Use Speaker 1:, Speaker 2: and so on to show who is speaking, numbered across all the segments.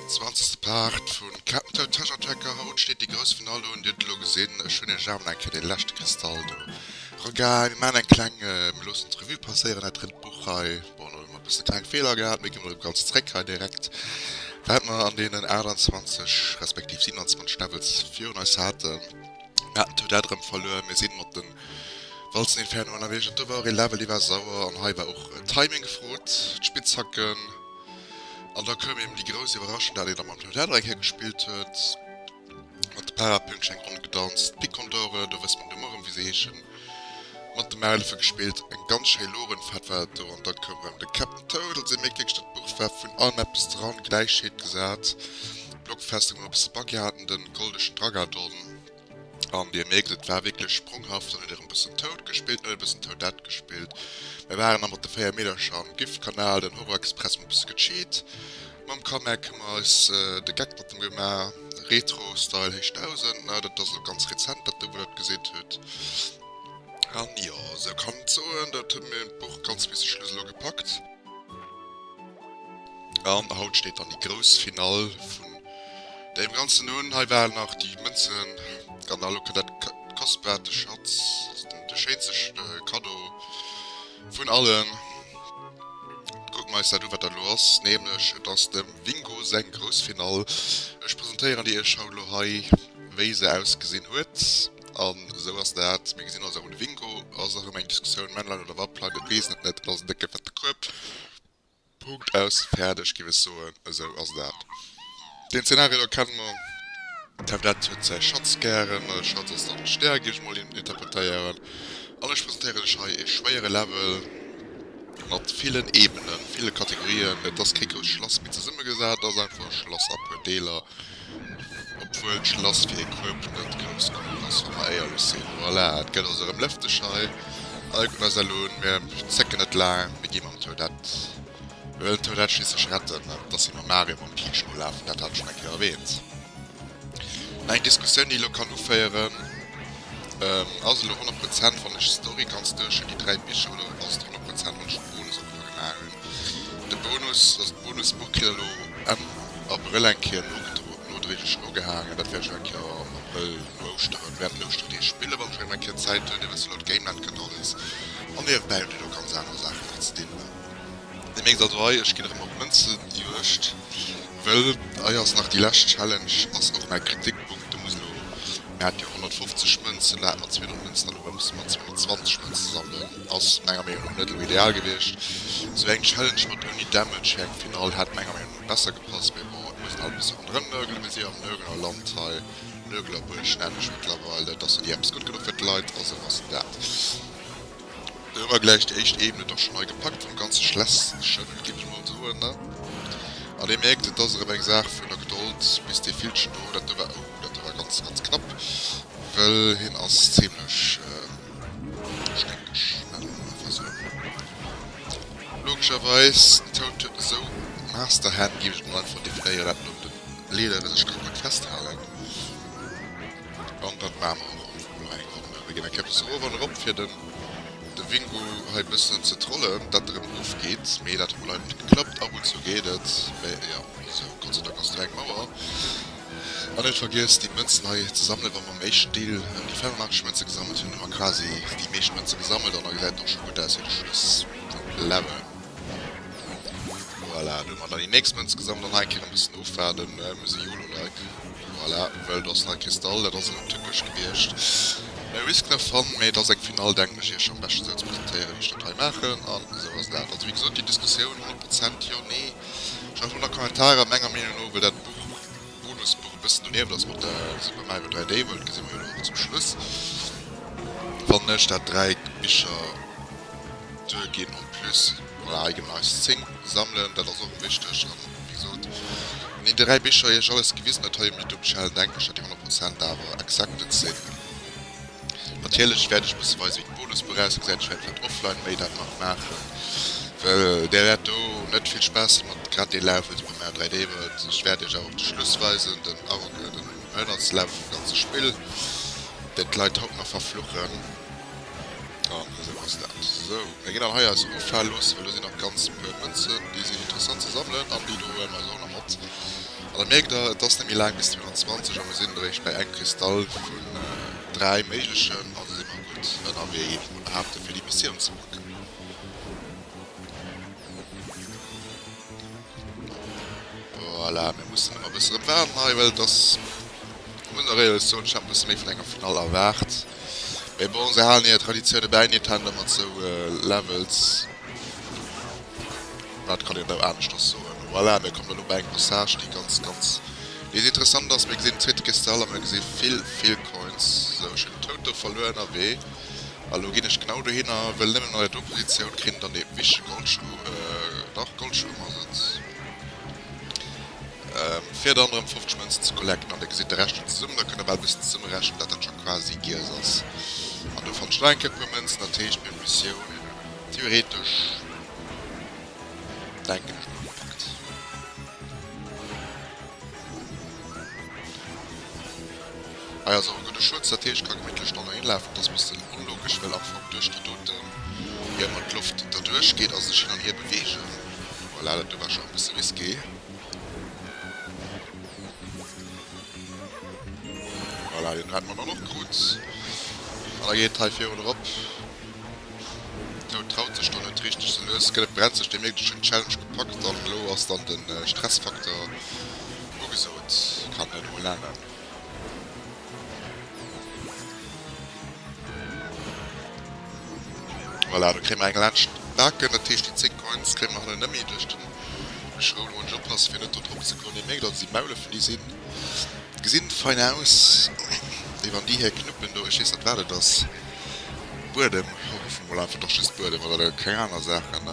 Speaker 1: 26. Part vun Captain Toad Treasure Tracker. Haut steet déi grouss Finall un. Dir hutt elo gesinn, ech hunn iech awer eng Kéier dee leschte Kristall do eragaang. Mir maachen eng kleng, mir loossen d'Revue passéieren, dat drëtt Buch hei. Bon, do hu mer e bësse kleng Feeler gehat, mee gi mer erëm ganz zréck hei direkt, wat mer an deenen 28 respektiv 27 Levels virun eis haten. Mir haten Toadette erëm verluer, mir sinn mat de Walzeninferno ënnerwee an do war och ee Level, dee war sauer an hei war och Timing gefrot, d'Spitzhacken. An da koum eben déi grouss Iwwerraschung, dat een da mam Toadette eng Kéier gespillt huet, mat de Parapünktchen eng Ronn gedanzt, d'Picondore, do wësst mer elo erëm wéi se heeschen, mat de Mauleffe gespillt, eng ganz schéi Lorenfahrt war dat do. An da koum erëm de Captain Toad, also dir mierkt wierklech, dat Buch war vun allem eppes dran, Gläichheet gesat, Blockfestung war e bësse buggy, haten de goldeschen Dragadon. An dir mierkt, et war wierklech spronghaft. Dann huet erëm e bëssen Toad gespillt, dann huet e bëssen Toadette gespillt. Mir waren da mat de 4 Meedercher am Giftkanal, den Horror Express hu mer e bësse gecheat. Mam Kamek hu mer eis de Geck mat em gemaach, Retro Style héich 1000, ne, dat ass elo ganz rezent, dat do, wou der dat gesitt hutt. An jo, esou kann et soen, dat hu mir d'Buch ganz bis de Schluss elo gepackt. An haut steet dann déi grouss Finall vun deem Ganzen un. Hei waren nach déi Mënzen an elo kënnt dat kostbaart, de Schatz, de schéinste Kaddo vun allen. Kucke mer eis dat u wat dat elo ass, nämlech et ass dem Wingo seng grouss Finall. Ech presentéieren déi iech haut elo hei wéi se ausgesinn huet. An esou ass dat. Mir gesinn also erëm de Wingo. Ass erëm eng Diskussioun, Männlein oder Weiblein, et weess en et net. Et ass en décke fette Kueb. Punkt, aus, fäerdeg, giff ech soen. Esou ass dat. Deen Zeenario do kenne mer. D'Tavlette huet säi Schatz gären. De Schatz ass dann d'Stär, giff ech mol interpretéieren. An ech presentéieren lech hei ee schwéiere Level mat villen Ebenen, ville Kategorien. Et ass kee grousst Schlass, mee zesummegesat ass einfach e Schlass a puer Deeler. Obwuel d'Schlass fir ee Kueb net grouss genuch ass, wa mer éierlech sinn. Voilà, et gëtt also erëm lëfteg hei. Alle kucken eis elo un. Mir zécken net laang, mir gi mam Toadette. Mir wëllen d'Toadette schliisslech retten. Et ass wéi mam Mario mam Peach nolafen, dat hat ech schonn eng Kéier erwähnt. Mä eng Diskussioun, déi elo kann uféieren, Ass elo 100 Prozent, wann ech d'Story ganz duerch hunn, déi 3 Bicher, oder ass et 100 Prozent, wann ech de Bonus och nach gemaach hunn? De Bonus, also d'Bonusbuch kritt der elo Enn Abrëll eng Kéier nodréiglech nogehaangen. Dat wäert ech eng Kéier am Abrëll no Ouschteren, während den Ouschterdeeg spillen, wann ech erëm eng Kéier Zäit hunn. Dir wësst elo, d'Gameland kënnt alles an niewebäi hutt Dir do ganz aner Saachen nach ze dinn. Dir mierkt also hei, ech ginn erëm op Mënzejuegd, wëll hei ass nach déi lescht Challenge, ass och mäi Kritikpunkt, do muss elo, mir hate jo 150 Mënzen, elo hate mer 200 Mënzen an elo musse mer 220 Mënze sammelen, ass menger Meenung no net elo ideal gewiescht. Sou eng Challenge mat ouni Damage fir eng Finall hätt menger Meenung no besser gepasst, mee bon, et muss een halt e bësse ronderëm nörgelen, mir si jo am Nörglerland hei, Nörglerbuerg nennen ech mëttlerweil, et ass jo ni eppes gutt genuch fir d'Leit, also ass dat. Do hu mer gläich déi éischt Ebene doch schon hei gepackt vum ganze Schlässchen, géif ech mol soen, ne? An dir mierkt, et ass erëm eng Saach vun der Gedold, bis dee Villchen do, dat do war, oh, dat do war ganz, ganz knapp, wëll hien ass zimlech sténkeg, nennen mer mol einfach esou. Logescherweis, den Toad huet esou Masterhänn, géif ech et mol einfach definéieren, dat en op de Leedere sech ka gutt festhalen. An dat maache mer och am Fong elo eng Ronn. Mir ginn eng Kéier bësse erof an erop fir den de Wingu hei bëssen ze trollen, dat erëm erof geet. Mee dat huet mol leider net geklappt. Ab und zu geet et. Mee jo, esou, Gott sei Dank ass do eng Mauer. An net vergiess déi Mënzen hei ze sammelen. Wa mer am éischten Deel ëm déi 85 Mënze gesammelt hunn, hu mer quasi déi meescht Mënze gesammelt an da gesäit et och scho gutt aus fir de Schluss vum Level. Voilà, do hu mer dann déi nächst Mënz gesammelt an hei eng Kéier e bëssen ofwaarden. Mir si YOLO-like. Voilà, well et ass nei Kristall, dat ass elo tückesch gewiescht. No risk no fun, mee et ass eng Finall, denken ech, iech am beschten esou ze presentéieren, wéi ech dat hei maachen. An esou ass dat. Also wéi gesot, déi Diskussioun, 100 Prozent jo, nee, schreift ënner Kommentarer. Menger Meenung no, well dat Buch, Bonusbuch e bëssen donieft ass mat der Super Mario 3D World, gesi mer jo elo och zum Schluss, fannen ech dat 3 Bicher duerginn. En plus, voilà, hei gi mer eis 10 sammelen, dat ass och wichteg. An wéi gesot, wann een déi 3 Bicher iech alles gewisen huet hei um Youtube Channel, denken ech, dat déi 100 Prozent awer accepted sinn. Natierlech wäert ech e bësse weisen, wéi d'Bonusbuch ausgesäit. Ech wäert vläicht offline méi dat nach maachen, well där wäert do net vill Spaass hu mat grad dee Laf wou Super Mario 3D World. Ech wäert iech awer och de Schluss weisen, den den Ënnertslaf vum ganze Spill, deen d'Leit haut nach verfluchen. An esou ass dat. Sou, mir ginn dann hei eis offale loossen, well do sinn nach ganz puer Mënzen, déi sinn interessant ze sammelen an déi do huele mer eis och nach mat. An da mierkt der, et ass net méi laang bis 20 a mir sinn eréischt bei engem Kristall vun 3 méiglechen, also si mer gutt ënnerwee, géif ech mol behaapten, fir déi Missioun ze packen. Voilà, mir mussen ëmmer e bësse rëm waarden hei, well et ass, muss een och éierlech soen, ech hat e bësse méi vun enger Finall erwaart. Mee bon, se halen hir Traditioune bäi, Nintendo, mat sou Levels. Wat kann een do aneschters soen? Voilà, mir kommen elo bei eng Passage, déi ganz, ganz nees interessant ass. Mir gesinn den zweete Kristall a mir gesi vill, vill Coins. Sou, ech hunn den Toad do verluer ënnerwee. A lo ginn ech genau dohinner, wëll nëmmen an der do Positioun kréien dann dee wichtege Goldschru, dach, Goldschrumm ass et, fir dann erëm 50 Mënzen ze collecten. An dir gesitt de Rescht jo zesummen, da kënnt der bal e bëssen zesummerechnen, dat dat scho quasi giess ass. An do fannen ech nach eng Kéier e puer Mënzen, dat heescht, mir hunn d'Missioun theoretesch, denken ech mol, gepackt. Hei ass och e gudde Schutz, dat heescht, ech ka gemittlech dann dohin lafen. Et ass e bëssen onlogesch, well am Fong duerch déi doten jo ëmmer d'Loft derduerch geet a sech hin an hier beweegen. Voilà, dat do war scho e bësse risqué. Voilà, deen hätte mer dann och krut. An da geet et hei virun erop. D'Toad traut sech do net richteg, sou lues gëtt et brenzeg. Dir mierkt, ech hunn d'Challenge gepackt an elo ass dann de Stressfaktor ugesot, kann een et emol nennen. Voilà, do kréie mer eng laanscht d'Baken. Dat heescht, déi 10 Coins kréie mer hannen net méi duerch den Schroul. Muss ech oppassen, fir net do drop ze goen. Dir mierkt also, déi Maulefen, déi sinn, gesinn fein aus. Déi, wann déi hir Knuppen do, ech weess net, wat et ass, Buedem, ruffe mer mol einfach, doch just Buedem oder keng aner Saachen,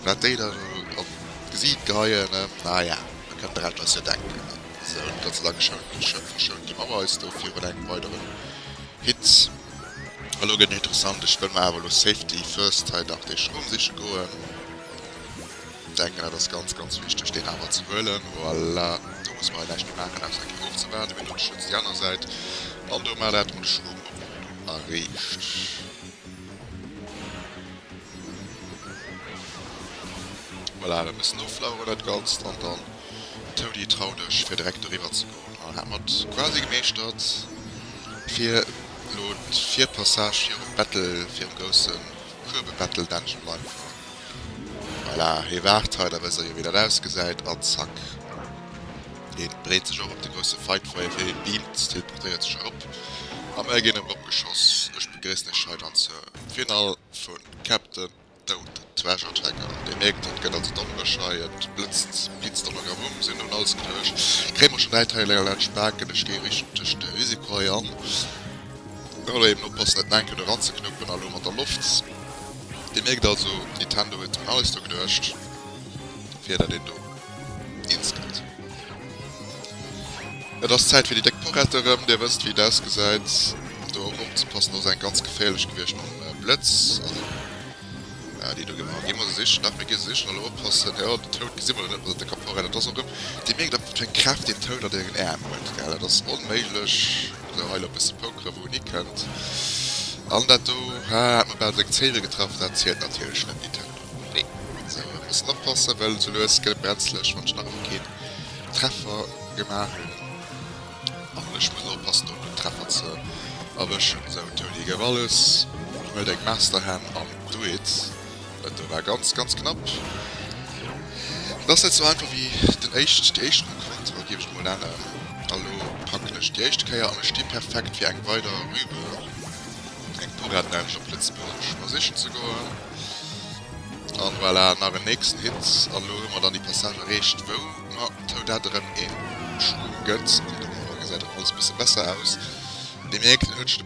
Speaker 1: wat déi da do an d'Gesiit geheien, naja, da kënnt der Rescht eis jo denken. Sou, Gott sei Dank verschount déi Mauer eis do virun engem weideren Hit. A lo gëtt et interessant, ech wëll mer awer elo Safety first hei nach dee Schroom siche goen. Denken dat ass ganz ganz wichteg deen awer ze huelen. Voilà, do musse mer hei näischt méi maachen ausser eng Kéier ofzewaarden. Mir hunn de Schutz déi aner Säit an domat hätte mer de Schroom och do erreecht. Voilà, e bëssen oflaueren dat Ganzt an dann Toady trau dech fir direkt doriwwer ze goen. An hat mer et quasi gemeeschtert fir elo d'Virpassage virum Battle, virum grousse Kuebe-Battle nennen ech emol einfach. Voilà, hie waart hei, da wësst der jo wéi dat ausgesäit an zack, hien bereet sech och op de grousse Fight vir, fir hien beamt, teleportéiert sech erop a mer ginn eropgeschoss. Ech begréissen iech hei dann zur Finall vu Captain Toad Treasure Tracker. Dir mierkt, et gëtt also donnereg hei, et blëtzt, blitzt och nach erum, si hunn un alles geduecht. Kréie mer schon 3 Teiler laanscht d'Baken, ech géi richteg de Risiko hei an. Elo eben oppassen net enke do ranzeknuppen a lo mat der Loft. Dir mierkt also, Nintendo huet un alles do geduecht, fir dat een do eens gëtt. Et ass Zäit fir déi déck Porrette erëm, dir wësst wéi et ausgesäit. Do och opzepassen, do ass eng ganz geféierlech gewiescht mam Blëtz. Also ja, déi do gi mer, gi mer se sichen, dach mir gi se sichen. Elo oppassen, jo den Toad gesi mer do net mat der décker Porrette. Dat ass och erëm, dir mierkt einfach wat fir eng Kraaft deen Toad an deenen Äerm huet, gell, dat ass onméiglech. Esou hei elo e bësse pokere wou en hikënnt. An dat do, ha, hat mer bal seng Zéiwe getraff, dat zielt natierlech net, Nintendo. Nee, sou mir mussen oppassen, well sou lues gëtt et brenzlech, wann ech nach ëmmer keen Treffer gemaach hunn. An ech muss elo oppassen do den Treffer ze erwëschen. Sou Tony gëff alles, huel deng Master Hand an do it. Dat do war ganz ganz knapp. Et ass net sou einfach wéi den éischt, déi éischt Rencontre géif ech mol nennen. A lo packen ech déi éischte Kéier an ech sti perfekt fir eng weider Rübe, eng Porrette nennen ech op Lëtzebuergesch, mer sichen ze goen. An voilà, nach en nächsten Hit. An elo hu mer dann déi Passage erreecht, wou mer Toadette erëm ee Schroom gëtt. An domadder gesäit och alles e bësse besser aus. Dir mierkt, en huet sech de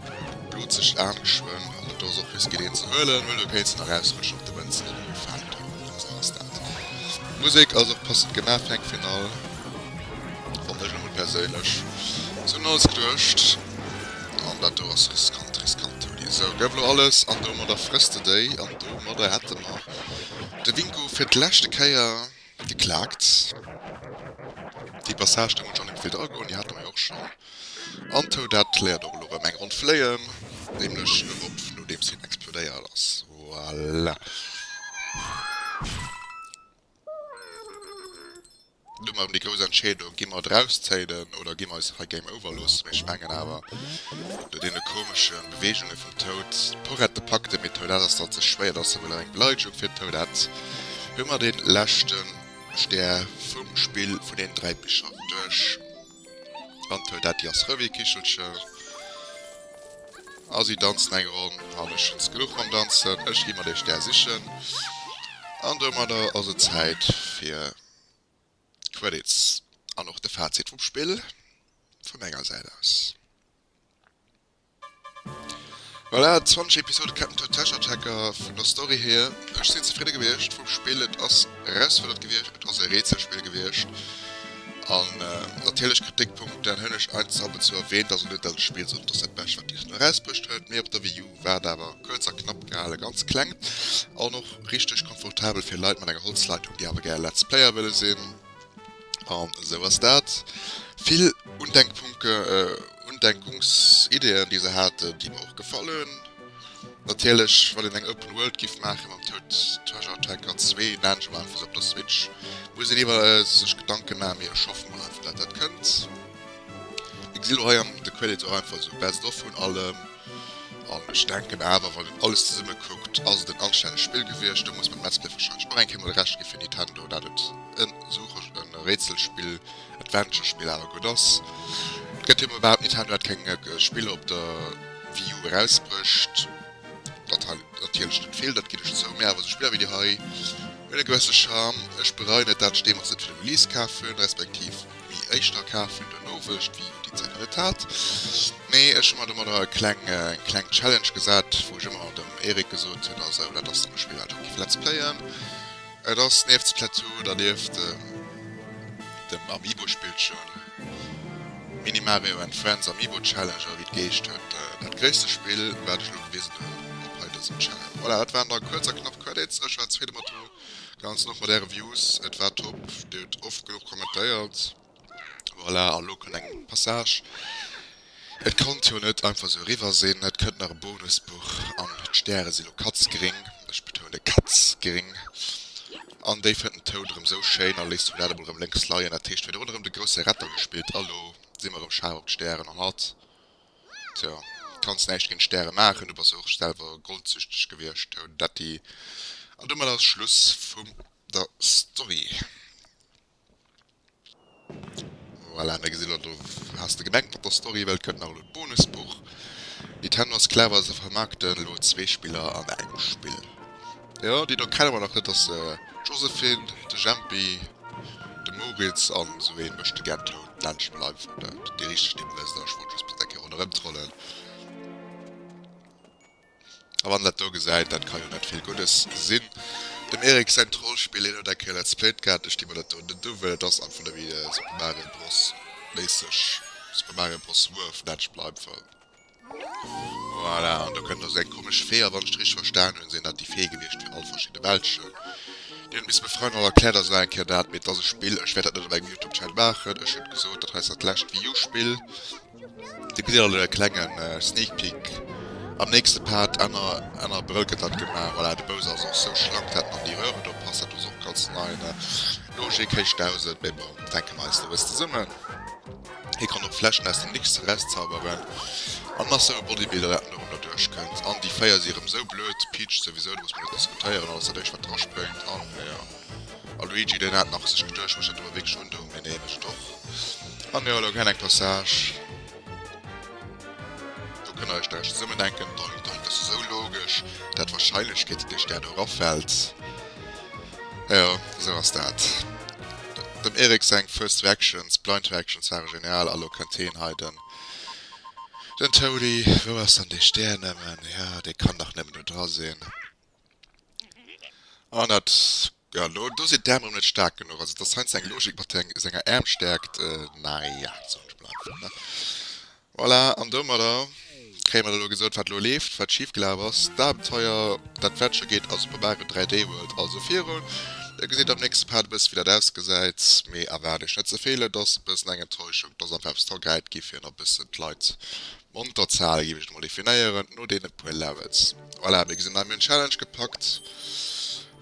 Speaker 1: Blut sech d'Aen geschwënn. An et ass och risqué, deen ze huelen, well do kéints de nach erausrutschen op de Mënzen, déi do gefalen hunn. Esou ass dat. D'Musek ass och passend gemaach fir eng Finall, fannen ech elo mol perséinlech. Se hunn un alles geduecht. An dat do ass riskant, riskant, Tony. Sou, gëff elo alles an domadder frëss de déi. An domadder hätte mer de Winko fir d'leschte Kéier geklaakt. Déi Passage, do muss ech och net méi vill dra goen, déi hate mer jo och schonn. An Toadette léiert och elo erëm eng Ronn fléien, nämlech erop, nodeems hien explodéiert ass. Voilà. mer erëm déi grouss Entscheedung, Gi mer et erauszéinen oder gi mer eis hei Game Over loossen? Mee ech mengen awer, no deene komesche Beweegunge vum Toad, d'Porrette packt de, mee d'Toadette ass dann ze schwéier, dat ass da wuel eng Beleidegung fir d'Toadette, hu mer dee leschte Stär vum Spill vun deenen 3 Bicher duerch. An d'Toadette, déi ass rou wéi e Kichelchen. A si danzen eng Ronn. An ech hunn genuch mam Danzen. Ech gi mer dee Stär sichen. An domadder ass et Zäit fir d'Credits an och de Fazit vum Spill vu menger Säit aus. Voilà, 20 Episode Captain Toad Treasure Tracker vun der Story hier. Ech sinn zefridde gewiescht vum Spill. Et ass erausfuerdernd gewiescht, et ass e Rätselspill gewiescht. An natierlech Kritikpunkten hunn ech eins ab und zu erwähnt, also net dat ech d'Spill sot, et ass dat bescht wat Nintendo erausbruecht huet, mee op der Wii U war et awer kuerz a knapp gehale, ganz kleng an och richteg komfortabel fir Leit mat enger Holzleitung déi awer gär Let's Player wëlle sinn. An esou ass dat. Vill Undenkpunkte, Undenkungsideeën déi se haten, déi mer och gefall hunn. Natierlech wann een eng Open World giff maachen mam Toad Treasure Tracker 2, nennen ech emol einfach sou, op der Switch, muss een iwwer sech Gedanken maachen, mee ech hoffen mol einfach dat dat kënnt. Mir gesi lo hei an de Credits och einfach sou Best of vun allem an ech denken awer wann een alles zesumme kuckt ass et en anstännegt Spill gewiescht. Do muss mer dem Let's Play wahrscheinlech och eng Kéier mol Recht gi fir Nintendo dat et en Suche en Rätselspill, Adventure Spill awer gutt ass. Et gëtt jo emol behaappt Nintendo hätt keng Spiller op der Wii U erausbruecht. Dat hei natierlech net vill, dat ginn ech zou, mee awer esou Spiller wéi déi hei hunn e gewësse Charme. Ech bereien net dat ech deemools net fir de Release kaf hunn, respektiv méi éischter kaf hunn duerno, wëll ech d'Wii U déi Zäit nach net hat. Mee ech hu mer domadder e kleng, eng kleng Challenge gesat, wou ech ëmmer dem Eric gesot hunn, also dat ass dann e Spill wat ech och géif Let's Playen. Et ass nieft Splatoon an nieft dem Amiibo-Spillchen Mini Mario and Friends Amiibo Challenge oder wéi et geheescht huet, dat gréisste Spill wat ech elo gewisen hunn op hei dësem Channel. Voilà, dat waren da kuerz a knapp Credits. Ech war zefridde mat dem Ganzen, och mat äre Views. Et war top, dir hutt oft genuch kommentéiert. Voilà, a lo kënnt eng Passage. Et konnt jo net einfach sou eriwwer sinn, et kënnt nach e Bonusbuch an d'Stäre si lo katzgring, ech betoune katzgring, an déi fënnt den Toad erëm sou schéin a léisst vun dat emol erëm lénks leien. Dat heescht, virdrun erëm de grousse Retter gespillt a lo si mer erëm schaarf op d'Stären an hatt, tjo, kanns näischt géint d'Stäre maachen, du bass jo och selwer goldsüchteg gewiescht, Toadetti. An domat ass Schluss vum der Story. Voilà, mir gesinn elo, do has de gemengt mat der Story, well et kënnt nach elo d'Bonusbuch. Nintendo ass clever, se vermaarkten elo zwee Spiller an engem Spill. Jo, déi do kenne mer nach net, ass d'Josephine, de Jempi, de Moritz an esou een mécht de gär Toun, nennt ech mol einfach dat. Déi richteg Nimm wësst der, ech wollt just bis eng Kéier ronderëm trollen. A wann dat do gesäit, dat ka jo net vill Guddes sinn. Dem Eric säin Trollspill, hien huet eng Kéier Let's Played gehat, ech gi mer dat do net u, well et ass einfach nëmme Super Mario Bros. Méisseg, Super Mario Bros. Worth, nennt ech mol einfach. Voilà, an do kënnt also eng komesch Fee, a wann ech et richteg verstan hunn, sinn dat déi Fee gewiescht fir all verschidde Weltchen. Déi hunn bis befreien an erkläert eis nach eng Kéier dat, mee et ass e Spill, ech wäert dat net op engem Youtube-Channel maachen, ech hunn gesot, dat hei ass dat lescht Wii U-Spill. Dir gesitt elo e klengen Sneak Peek am nächste Part. Enner Enner Abrëll gëtt dat gemaach. Voilà, de Bowser ass och sou schlank, dat en an déi Röhre do passt. Dat ass och ganz nei, ne? Logik héich 1000, mee bon, denke mer eis do eppes zesummen. Hie kann och Fläschen aus dem Nix erauszauberen an ass sou e Bodybuilder, dat en dorunner duerchkënnt. An déi 4 si erëm sou blöd, d'Peach souwisou, do muss mer net diskutéieren, alles dat éischt wat draspréngt an jo. A Luigi deen hat nach sech geduecht, muss ech dat elo wierklech undoen, mee nee, mécht et och. An jo, elo kennt eng Passage, do kënnt der iech de Rescht zesummendenken. Doink, doink, dat ass esou logesch, dat d'Wahrscheinlechkeet, datt dee Stär do erafält, jo, esou ass dat. Dem Eric seng First Reactions, Blind Reactions ware genial. A lo kënnt heen hei, den, den Toady. Wou ass dann dee Stär nëmmen? Jo, dee kann dach nëmmen do dra sinn. An dat, jo, do, do sinn d'Äerm erëm net staark genuch. Also, et ass heiansdo eng Logik mat seng, senger Äermstäerkt, naja, soen ech mol einfach, ne? Voilà, an domadder kréie mer elo gesot, wat elo leeft, wat schifgelaf ass. D'Abenteuer, d'Adventure geet a Super Mario 3D World also virun. Dir gesitt am nächste Part e bësse wéi dat ausgesäit, mee erwaart iech net ze vill, et ass e bëssen eng Enttäuschung, et ass einfach eppes dragehäit gi fir nach e bëssen d'Leit monter ze halen, géif ech et emol definéieren, no deene puer Levels. Voilà, mir gesinn hei, mir hunn d'Challenge gepackt.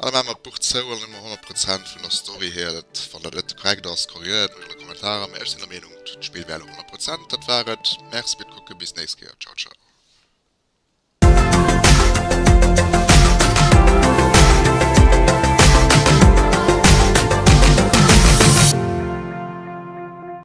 Speaker 1: An da maache mer d'Buch zou an dann hu mer 100 Prozent vun der Story hier. Dat, wann dat net korrekt ass, korrigéiert mech an de Kommentarer, mee ech sinn der Meenung, d'Spill wär elo 100 Prozent. Dat war et, Merci fir d'Kucken, bis d'nächst Kéier, ciao ciao.